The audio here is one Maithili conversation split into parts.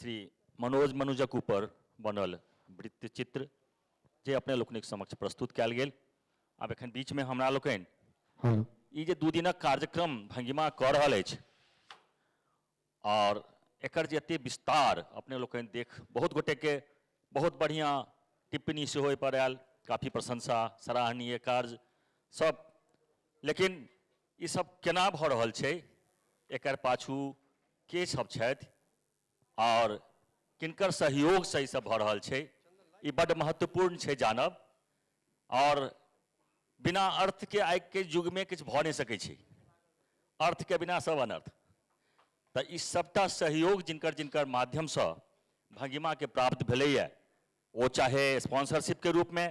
श्री मनोज मनुजक ऊपर बनल वृत्तचित्र जे अपने लोकनिक समक्ष प्रस्तुत कयल गेल। आब एखन बीचमे हमरा लोकनि ई जे 2 दिनक कार्यक्रम भंगिमा कऽ रहल अछि और एकर जे एते विस्तार अपने लोकनि देख बहुत गोटेके बहुत बढ़िआँ टिप्पणी सेहो एहिपर आयल, काफी प्रशंसा, सराहनीय कार्य सब। लेकिन ई सब केना भऽ रहल छै, एकर पाछू के सब छथि और किनकर सहयोगसँ ई सब भऽ रहल छै, ई बड्ड महत्वपूर्ण छै जानब। और बिना अर्थके आइके युगमे किछु भऽ नहि सकै छै, अर्थके बिना सब अनर्थ। तऽ ई सबटा सहयोग जिनकर जिनकर माध्यमसँ भंगिमाके प्राप्त भेलैए, ओ चाहे स्पॉन्सरशिपके रूपमे,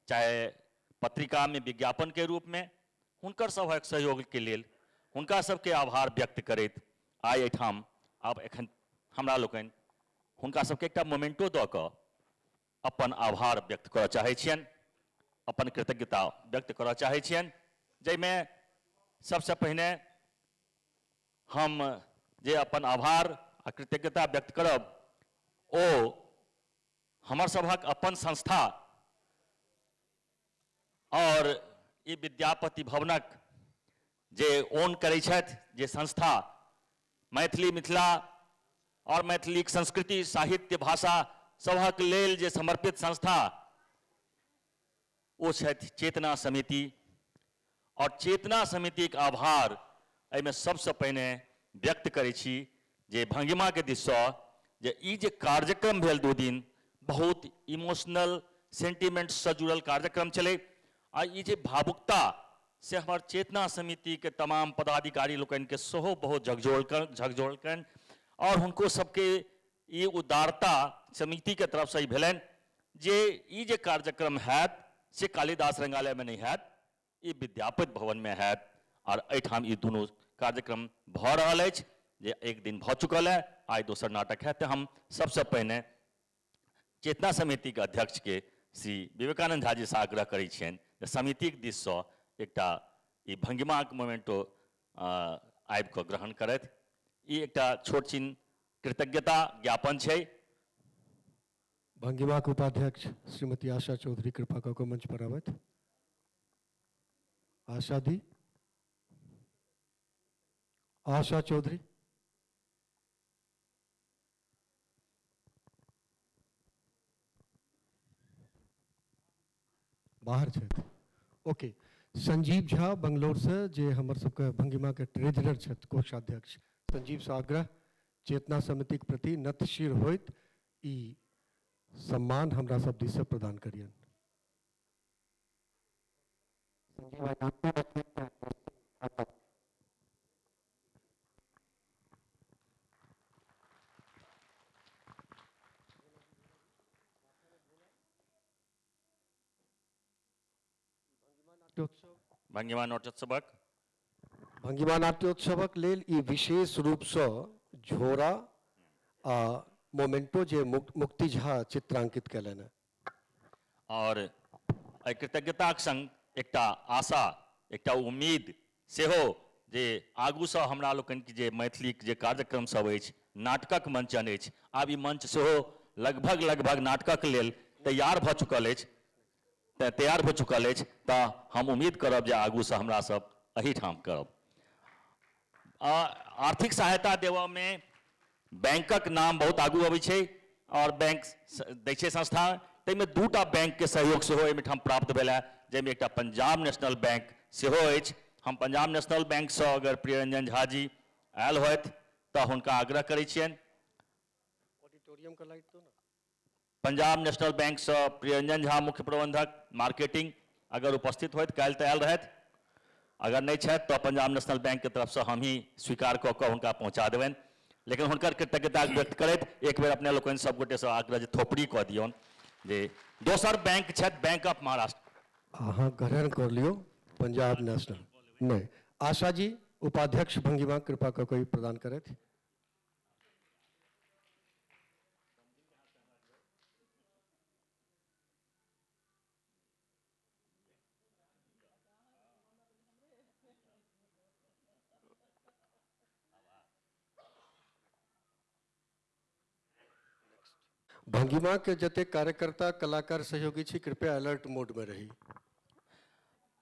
चाहे पत्रिकामे विज्ञापनके रूपमे, हुनकर सभक सहयोगके लेल हुनका सबके आभार व्यक्त करैत आइ एहिठाम आब एखन हमरा लोकनि हुनका सबके एकटा मोमेंटो दऽ कऽ अपन आभार व्यक्त करऽ चाहै छियनि, अपन कृतज्ञता व्यक्त करऽ चाहै छियनि। जाहिमे सबसँ पहिने हम जे अपन आभार आ कृतज्ञता व्यक्त करब ओ हमर सभक अपन संस्था और ई विद्यापति भवनक जे ओन करै छथि, जे संस्था मैथिली मिथिला और मैथिलीक संस्कृति साहित्य भाषा सभक लेल जे समर्पित संस्था, ओ छथि चेतना समिति। और चेतना समितिक आभार एहिमे सबसँ पहिने व्यक्त करै छी जे भंगिमाके दिससँ जे ई जे कार्यक्रम भेल 2 दिन, बहुत इमोशनल सेंटिमेंट्ससँ जुड़ल कार्यक्रम छलै आ ई जे भावुकता से हमर चेतना समितिके तमाम पदाधिकारी लोकनिके सेहो बहुत झकझोरलकनि और हुनको सबके ई उदारता समितिके तरफसँ ई भेलनि जे ई जे कार्यक्रम हैत से कालिदास रंगालयमे नहि हैत, ई विद्यापति भवनमे हैत। और एहिठाम ई दुनू कार्यक्रम भऽ रहल अछि जे एक दिन भऽ चुकल है, आइ दोसर नाटक है। तऽ हम सबसँ पहिने चेतना समितिके अध्यक्षके श्री विवेकानंद झा जीसँ आग्रह करै छियनि जे समितिक दिससँ एकटा ई भंगिमाक मोमेंटो आबि कऽ ग्रहण करथि। ई एकटा छोट छिन कृतज्ञता ज्ञापन छै। भंगिमाक उपाध्यक्ष श्रीमती आशा चौधरी कृपा कऽ कऽ मंच पर आबथि। आशा दी, आशा चौधरी। बाहर छथि। ओके, संजीव झा बंगलोर से जे हमर सबके भंगिमा के ट्रेजरर छथि, कोषाध्यक्ष, संजीव से आग्रह चेतना समितिक प्रति नतशिर होइत ई सम्मान हमरा सब दिस से प्रदान करियन। भंगिमा नाट्योत्सवक भंगिमा नाट्योत्सवक लेल ई विशेष रूपसँ झोरा आ मोमेंटो जे मुक्ति झा चित्रांकित कयलनि। और एहि कृतज्ञताक संग एकटा आशा, एकटा उम्मीद सेहो जे आगूसँ हमरा लोकनिके जे मैथिलीक जे कार्यक्रम सब अछि, नाटकक मंचन अछि, आब ई मंच सेहो लगभग लगभग नाटकक लेल तैयार भऽ चुकल अछि, तैयार भऽ चुकल अछि, तऽ हम उम्मीद करब जे आगूसँ हमरा सब एहिठाम करब। आर्थिक सहायता देबऽमे बैंकक नाम बहुत आगू अबै छै और बैंक दै छै संस्था, ताहिमे 2टा बैंकके सहयोग सेहो एहिठाम प्राप्त भेल है, जाहिमे एकटा पंजाब नेशनल बैंक सेहो अछि। हम पंजाब नेशनल बैंकसँ अगर प्रियरंजन झा जी आयल होथि तऽ हुनका आग्रह करै छियनि। ऑडिटोरियम का लाइट दो ना। पंजाब नेशनल बैंकसँ प्रियरंजन झा मुख्य प्रबंधक मार्केटिंग अगर उपस्थित होथि, काल्हि तऽ आयल रहथि, अगर नहि छथि तऽ पंजाब नेशनल बैंकके तरफसँ हम ही स्वीकार कऽ कऽ हुनका पहुँचा देबनि। लेकिन हुनकर कृतज्ञता व्यक्त करैत एक बेर अपने लोकनि सब गोटेसँ आग्रह जे थोपड़ी कऽ दियौन जे दोसर बैंक छथि बैंक ऑफ महाराष्ट्र। अहाँ ग्रहण कर लियौ पंजाब नेशनल। नहि, आशा जी उपाध्यक्ष भंगिमा कृपा कऽ कऽ ई प्रदान करथि। भंगिमा के जते कार्यकर्ता कलाकार सहयोगी छी, कृपया अलर्ट मोड में रही।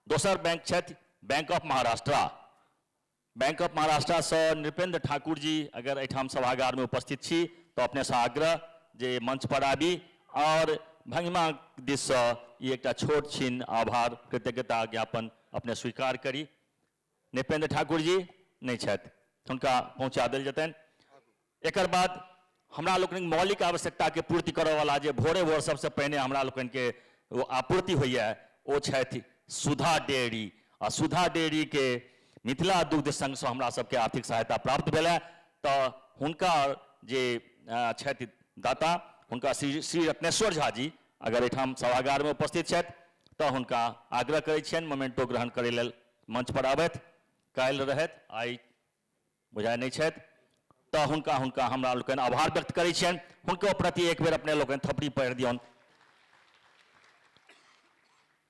दोसर बैंक छथि bank of Maharashtra. Bank of Maharashtra से नृपेंद्र ठाकुर जी अगर एहिठाम सभागार में उपस्थित छी तो अपने से आग्रह जे मंच पर आबी और भंगिमा दिससँ ई एकटा छोट छिन आभार कृतज्ञता ज्ञापन अपने स्वीकार करी। नृपेंद्र ठाकुर जी नहि छथि, हुनका पहुँचा देल जेतनि। एकर बाद हमरा लोकनिक मौलिक आवश्यकताके पूर्ति करऽवला जे भोरे भोर सबसँ पहिने हमरा लोकनिके ओ आपूर्ति होइए ओ छथि सुधा डेयरी। आ सुधा डेयरीके मिथिला दुग्ध संघसँ हमरा सबके आर्थिक सहायता प्राप्त भेल है, तऽ हुनका जे छथि दाता हुनका श्री श्री रत्नेश्वर झा जी अगर एहिठाम सभागारमे उपस्थित छथि तऽ हुनका आग्रह करै छियनि मोमेंटो ग्रहण करै लेल मंच पर आबथि। काल्हि रहथि, आइ बुझाइ नहि छथि, तऽ हुनका हुनका हमरा लोकनि आभार व्यक्त करै छियनि। हुनको प्रति एक बेर अपने लोकनि थपड़ी पढ़ि दियौन।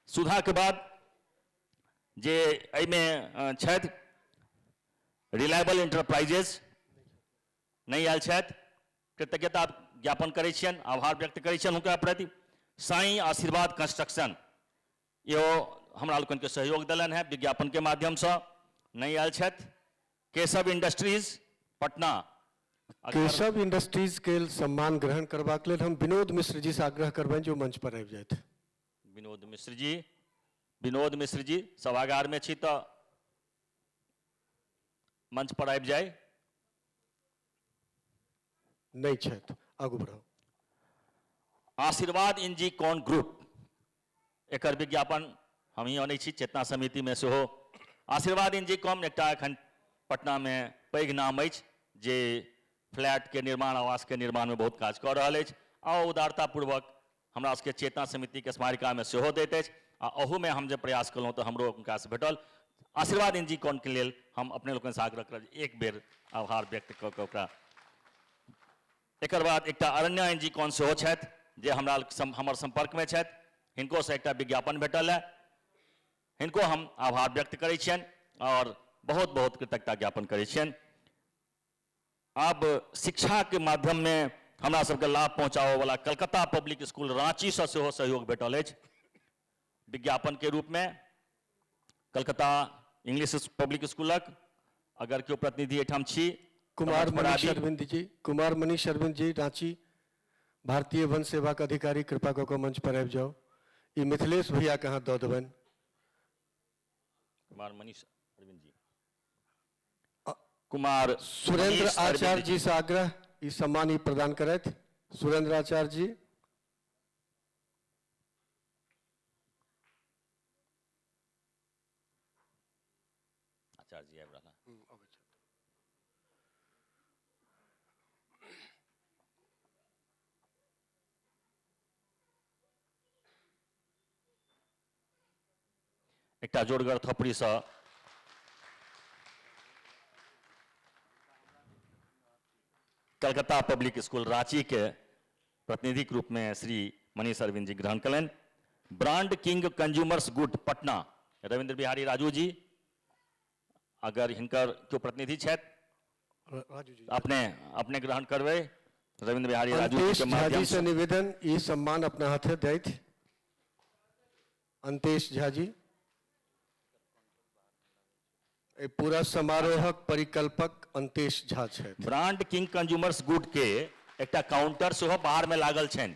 सुधाके बाद जे एहिमे छथि रिलायबल इंटरप्राइजेज नहि आयल छथि, कृतज्ञता ज्ञापन करै छियनि, आभार व्यक्त करै छियनि हुनका प्रति। साईं आशीर्वाद कंस्ट्रक्शन इहो हमरा लोकनिके सहयोग देलनि हेँ विज्ञापनके माध्यमसँ, नहि आयल छथि। केशव इंडस्ट्रीज पटना, केशव इंडस्ट्रीज के सम्मान ग्रहण करबाक लेल हम विनोद मिश्र जी से आग्रह करबनि जे मंच पर आबि जाथि। विनोद मिश्र जी, विनोद मिश्र जी सभागार में छी तऽ मंच पर आबि जाय। नहि छथि, आगू बढ़ाउ। आशीर्वाद इंजी कॉन ग्रुप, एकर विज्ञापन हमही अनै छी चेतना समिति में सेहो। आशीर्वाद इंजी कॉम एकटा एखन पटना में पैघ नाम अछि जे फ्लैट के निर्माण, आवास के निर्माण में बहुत काज कऽ रहल अछि आ उदारतापूर्वक हमरा सबके चेतना समिति के स्मारिका में सेहो दैत अछि आ अहूमे हम जे प्रयास केलहुँ तऽ हमरो हुनकासँ भेटल। आशीर्वाद इंजी कॉन के लेल हम अपने लोकनिसँ आग्रह करब एक बेर आभार व्यक्त कऽ कऽ ओकरा। एकर बाद एकटा अरण्या एनजी कॉन सेहो छथि जे हमरा हमर संपर्कमे छथि, हिनकोसँ एकटा विज्ञापन भेटल है, हिनको हम आभार व्यक्त करै छियनि और बहुत बहुत कृतज्ञता ज्ञापन करै छियनि। आब शिक्षाके माध्यममे हमरा सबके लाभ पहुँचाबऽवला कलकत्ता पब्लिक स्कूल राँचीसँ सेहो सहयोग भेटल अछि विज्ञापनके रूपमे। कलकत्ता इंग्लिश पब्लिक स्कूलक अगर केओ प्रतिनिधि एहिठाम छी, कुमार मनीष अरविंद जी, कुमार मनीष अरविंद जी राँची, भारतीय वन सेवा के अधिकारी, कृपा कऽ कऽ मंच पर आबि जाउ। ई मिथिलेश भैया के हाथ दऽ देबनि। कुमार मनीष अरविंद जी, कुमार सुरेंद्र आचार्य जी से आग्रह ई सम्मान ई प्रदान करथि। सुरेंद्र आचार्य जी, आचार्य जी आबि रहला। एकटा जोरगर थपड़ीसँ कलकत्ता पब्लिक स्कूल रांची के प्रतिनिधिक रूप में श्री मनीष अरविंद जी ग्रहण कयलनि। Brand king consumers good Patna, Ravindra Bihari Raju ji, अगर हिनकर केओ प्रतिनिधि छथि राजू जी अपने अपने ग्रहण करबै। रविंद्र बिहारी राजू जी अंतेश के झा जी माध्यम से निवेदन ई सम्मान अपना हाथे दैथ। अंतेश झा जी एहि पूरा समारोहक परिकल्पक अंतेश झा छथि। ब्रांड किंग कंज्यूमर्स गुड के एकटा काउंटर सेहो बाहर में लागल छनि,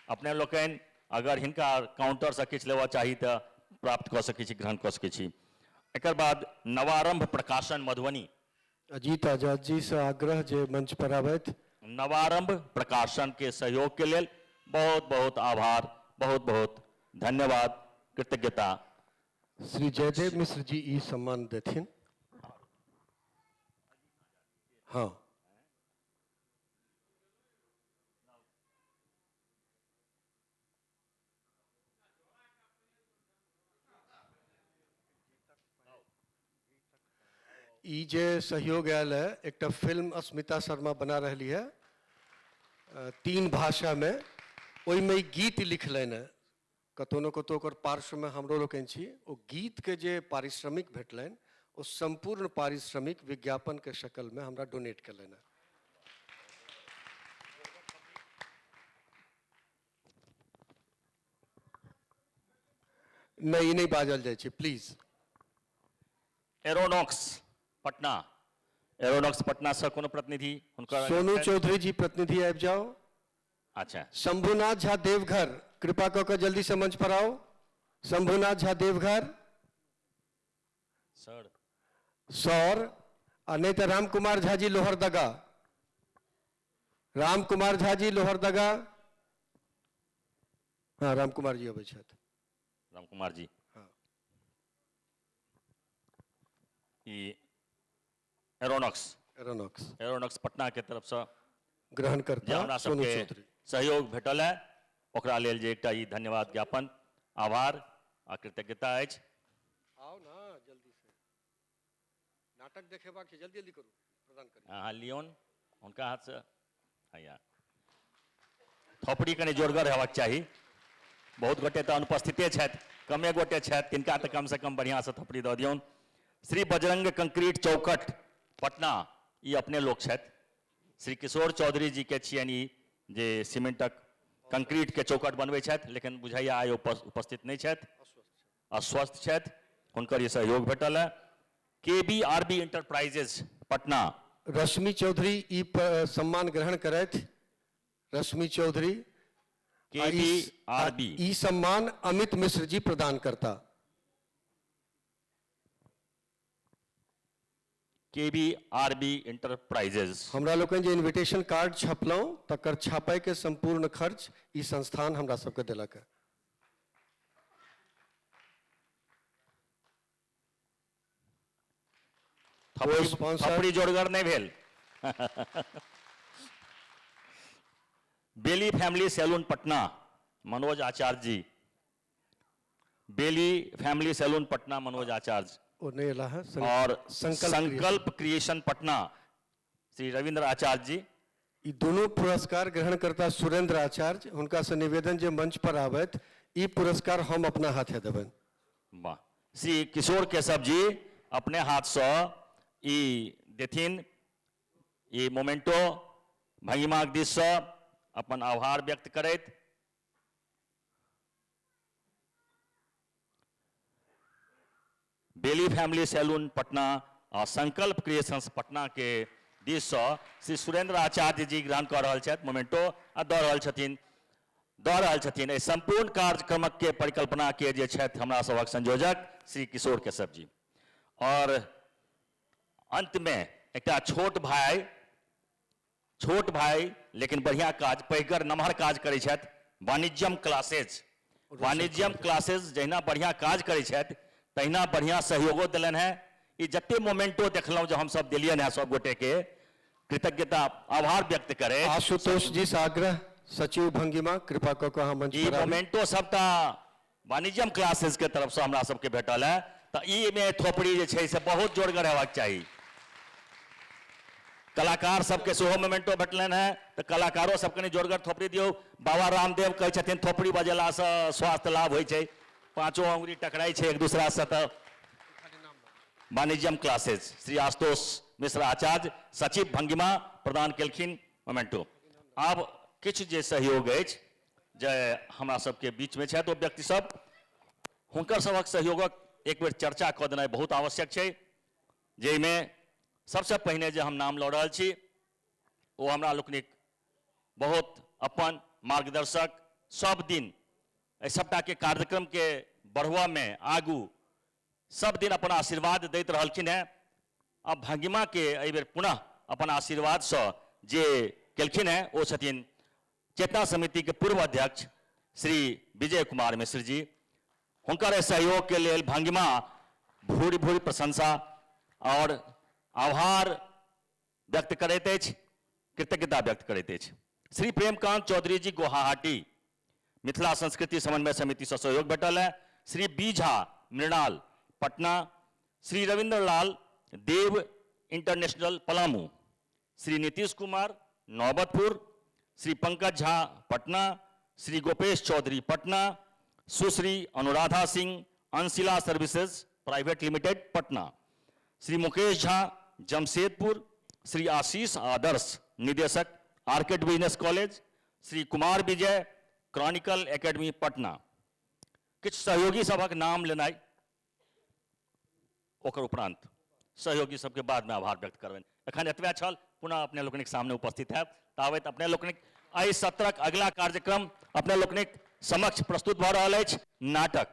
अपने लोकनि अगर हिनका काउंटर से किछु लेबऽ चाही तऽ प्राप्त कऽ सकै छी, ग्रहण कऽ सकै छी। एकर बाद नवारंभ प्रकाशन मधुबनी, अजीत आजाद जी से आग्रह जे मंच पर आबथि। नवारंभ प्रकाशन के सहयोग के लेल बहुत बहुत आभार, बहुत बहुत धन्यवाद, कृतज्ञता। श्री जयदेव मिश्र जी ई सम्मान देथिन। हाँ, ई जे सहयोग आयल है, एकटा फिल्म अस्मिता शर्मा बना रही है 3 भाषा में, ओहिमे ई गीत लिखलनि है। कतौ न कतौ ओकर पार्श्वमे हमरो लोकनि छी। ओ गीतके जे पारिश्रमिक भेटलनि ओ सम्पूर्ण पारिश्रमिक विज्ञापनके शक्लमे हमरा डोनेट केलनि है। नहि, ई नहि बाजल जाइ छै, प्लीज। एरोनॉक्स पटना, एरोनॉक्स पटना से कोनो प्रतिनिधि हुनकर? सोनू चौधरी जी प्रतिनिधि आबि जाउ। अच्छा। शंभुनाथ झा देवघर, कृपा कऽ कऽ जल्दी से मंच पर आउ। शंभुनाथ झा देवघर। सर। सर, आ नहि तऽ राम कुमार झा जी लोहरदगा, राम कुमार झा जी लोहरदगा। हँ, राम कुमार जी अबै छथि। राम कुमार जी। हँ। ई एरोनॉक्स। एरोनॉक्स। एरोनॉक्स पटना के तरफसँ ग्रहण जे करता हमरा सोनू सबके चौधरी। सहयोग भेटल है, ओकरा लेल जे एकटा ई धन्यवाद ज्ञापन, आभार आ कृतज्ञता अछि। आओ ना जल्दी से, नाटक देखेबाक छै, जल्दी जल्दी करू, प्रदान करू। अहाँ लियौन हुनका हाथसँ। हैया, थोपड़ी कनि जोरगर हेबाक चाही। बहुत गोटे तऽ अनुपस्थिते छथि, कमे गोटे छथि, तिनका तऽ कमसँ कम बढ़िआँसँ थोपड़ी दऽ दियौन। श्री बजरंग कंक्रीट चौखट पटना, ई अपने लोक छथि। श्री किशोर चौधरी जी के छियनि ई, जे सीमेंटक कंक्रीट के चौखट बनबै छथि, लेकिन बुझाइया आइ उपस्थित नहि छथि, अस्वस्थ छथि। हुनकर ई सहयोग भेटल है। K B R B enterprises Patna. Rashmi Chaudhary ई सम्मान ग्रहण करथि। रश्मि चौधरी। के बी आर बी। ई सम्मान अमित मिश्र जी प्रदान करता। के बी आर बी इंटरप्राइजेज। हमरा लोकनि जे इन्विटेशन कार्ड छपलहुँ, तकर छापैके सम्पूर्ण खर्च ई संस्थान हमरा सबके देलक है। थपड़ी। sponsor- थपड़ी जोरगर नहि भेल। बेली फैमिली सैलून पटना, मनोज आचार्य जी। बेली फैमिली सैलून पटना, मनोज आचार्य। ओ नहि एला है। और संकल्प। संकल्प क्रिएशन पटना, श्री रविंद्र आचार्य जी। ई दुनू पुरस्कार ग्रहणकर्ता सुरेंद्र आचार्य, हुनका से निवेदन जे मंच पर आबथि। ई पुरस्कार हम अपना हाथे देबनि। वाह! श्री किशोर केशव जी अपने हाथसँ ई देथिन, ई मोमेंटो, भंगिमाक दिससँ अपन आभार व्यक्त करैत। बेली फैमिली सैलून पटना आ संकल्प क्रिएशंस पटना के दिससँ श्री सुरेंद्र आचार्य जी ग्रहण कऽ रहल छथि मोमेंटो आ दऽ रहल छथिन एहि सम्पूर्ण कार्यक्रमक के परिकल्पना के जे छथि हमरा सभक संयोजक श्री किशोर केशव जी। और अंतमे एकटा छोट भाई, छोट भाई लेकिन बढ़िया काज, पैघगर नमहर काज करै छथि, वाणिज्यम क्लासेज। वाणिज्यम क्लासेज जहिना बढ़िया काज करै छथि, तहिना बढ़िया सहयोगो देलनि हेँ। ई जते मोमेंटो देखलहुँ जे हमसभ देलियनि हेँ, सब गोटेके कृतज्ञता आभार व्यक्त करे। आशुतोष जी से आग्रह, सचिव भंगिमा, कृपा कऽ कऽ अहाँ मंच ई पर आबी। मोमेंटो सबटा वाणिज्यम क्लासेज के तरफसँ हमरा सबके भेटल है, तऽ ई मे थोपड़ी जे छै से बहुत जोरगर हेबाक चाही। कलाकार सबके सेहो मोमेंटो भेटलनि हेँ, तऽ कलाकारो सब कनि जोरगर थोपड़ी दियौ। बाबा रामदेव कहै छथिन, थोपड़ी बजेलासँ स्वास्थ्य लाभ होइ छै, पाँचो अंगुरी टकराइ छै एक दूसरासँ। तऽ वाणिज्यम क्लासेज, श्री आशुतोष मिश्र आचार्य, सचिव भंगिमा, प्रदान केलखिन मोमेंटो। आब किछु जे सहयोग अछि, जे हमरा सबके बीचमे छथि ओ व्यक्ति सब, हुनकर सभक सहयोगक एक बेर चर्चा कऽ देनाइ बहुत आवश्यक छै, जाहिमे सबसँ पहिने जे हम नाम लऽ रहल छी, ओ हमरा लोकनिक बहुत अपन मार्गदर्शक, सब दिन एहि सबटाके कार्यक्रमके बढ़बऽमे आगू सब दिन अपन आशीर्वाद दैत रहलखिन हेँ। आ भंगिमाके एहि बेर पुनः अपन आशीर्वादसँ जे केलखिन हेँ, ओ छथिन चेतना समितिके पूर्व अध्यक्ष श्री विजय कुमार मिश्र जी। हुनकर एहि सहयोगके लेल भंगिमा भूरि भूरि प्रशंसा और आभार व्यक्त करैत अछि, कृतज्ञता व्यक्त करैत अछि। श्री प्रेमकांत चौधरी जी गुवाहाटी, मिथिला संस्कृति समन्वय समितिसँ सहयोग भेटल है। Shri B Jha Mrinal Patna, Shri Ravindra Lal Dev international Palamu, Shri Nitish Kumar Naubatpur, Shri Pankaj Jha Patna, Shri Gopesh Chaudhary Patna, Sushri Anuradha Singh, Anshila services private limited Patna, Shri Mukesh Jha Jamshedpur, Shri Ashish Adarsh, निदेशक, arcade business college, Shri Kumar Vijay, chronicle academy Patna. किछु सहयोगी सभक नाम लेनाइ, ओकर उपरांत सहयोगी सबके बादमे आभार व्यक्त करबनि। एखन एतबे छल, पुनः अपने लोकनिक सामने उपस्थित हैब। ताबत अपने लोकनिक एहि सत्रक अगिला कार्यक्रम अपने लोकनिक समक्ष प्रस्तुत भऽ रहल अछि नाटक।